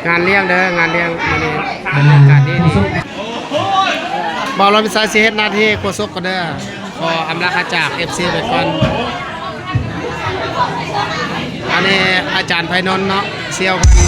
ງານລ້ຽງເດີ ງານລ້ຽງມື້ນີ້ ບັນຍາກາດດີໆ. ບ່າວລອຍມີໄຊຊິເຮັດໜ້າທີ່ໂຄສົກກ່ອນເດີ ຂໍອຳລາຈາກເອັຟຊີໄປກ່ອນ. ອັນນີ້ອາຈານໄພນົນເນາະ ສ່ຽວເພິ່ນ